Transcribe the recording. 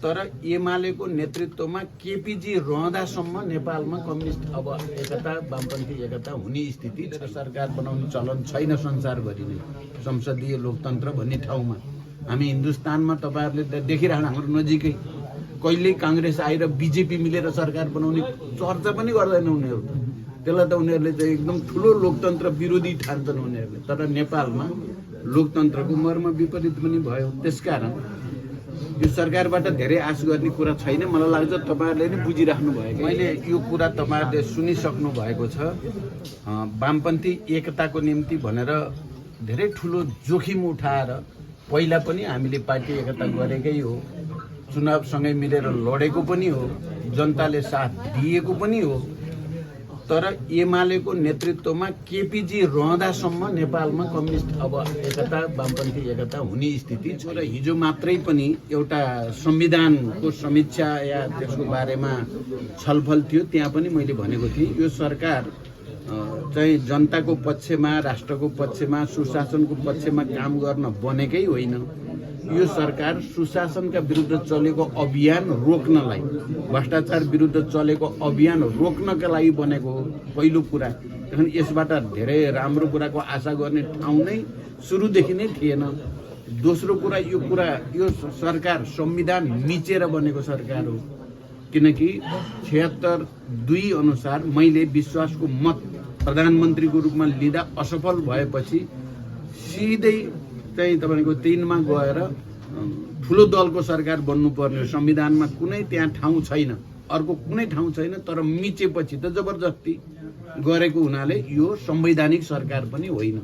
तर एमालेको नेतृत्वमा केपीजी रहँदासम्म नेपालमा कम्युनिस्ट अब एकता वामपन्थी एकता हुने स्थिति छ। सरकार बनाउने चलन छैन संसारभरि नै संसदीय लोकतन्त्र भन्ने ठाउँमा। हामी हिन्दुस्तानमा तपाईहरुले देखिरहनु हाम्रो नजिकै कहिल्यै कांग्रेस आएर बीजेपी मिलेर सरकार बनाउने चर्चा पनि गर्दैन उनीहरु। त्यसलाई त उनीहरुले चाहिँ एकदम ठूलो लोकतन्त्र विरोधी ठान्छन् उनीहरुले। तर नेपालमा लोकतन्त्रको मर्म विपरीत पनि भयो। त्यसकारण यो सरकारबाट धेरै आश गर्ने कुरा छैन। मलाई लाग्छ तपाईहरुले नै बुझिराख्नु भएको। मैले यो कुरा तपाईहरुले सुनिसक्नु भएको छ। वामपन्थी एकताको निम्ति भनेर धेरै ठूलो जोखिम उठाएर पहिला पनि हामीले पार्टी एकता गरेकै हो, चुनावसँगै मिलेर लडेको पनि हो, जनताले साथ दिएको पनि हो। तर एमालेको नेतृत्वमा केपीजी रहँदासम्म नेपालमा कम्युनिस्ट अब एकता वामपन्थी एकता हुने स्थिति छ। र हिजो मात्रै पनि एउटा संविधानको समीक्षा या त्यसको बारेमा छलफल थियो। त्यहाँ पनि मैले भनेको थिएँ यो सरकार चाहिँ जनताको पक्षमा, राष्ट्रको पक्षमा, सुशासनको पक्षमा काम गर्न बनेकै होइन। यो सरकार सुशासनका विरुद्ध चलेको अभियान रोक्नलाई, भ्रष्टाचार विरुद्ध चलेको अभियान रोक्नका लागि बनेको हो पहिलो कुरा। त्यसैले यसबाट धेरै राम्रो कुराको आशा गर्ने ठाउँ नै सुरुदेखि नै थिएन। दोस्रो कुरा यो सरकार संविधान मिचेर बनेको सरकार हो। किनकि 76(2) अनुसार मैले विश्वासको मत प्रधानमन्त्रीको रूपमा लिँदा असफल भएपछि सिधै चाहिँ तपाईको 3 मा गएर ठूलो दलको सरकार बन्नुपर्ने संविधानमा कुनै त्यहाँ ठाउँ छैन, अर्को कुनै ठाउँ छैन। तर मिचेपछि त जबरजस्ती गरेको हुनाले यो संवैधानिक सरकार पनि होइन।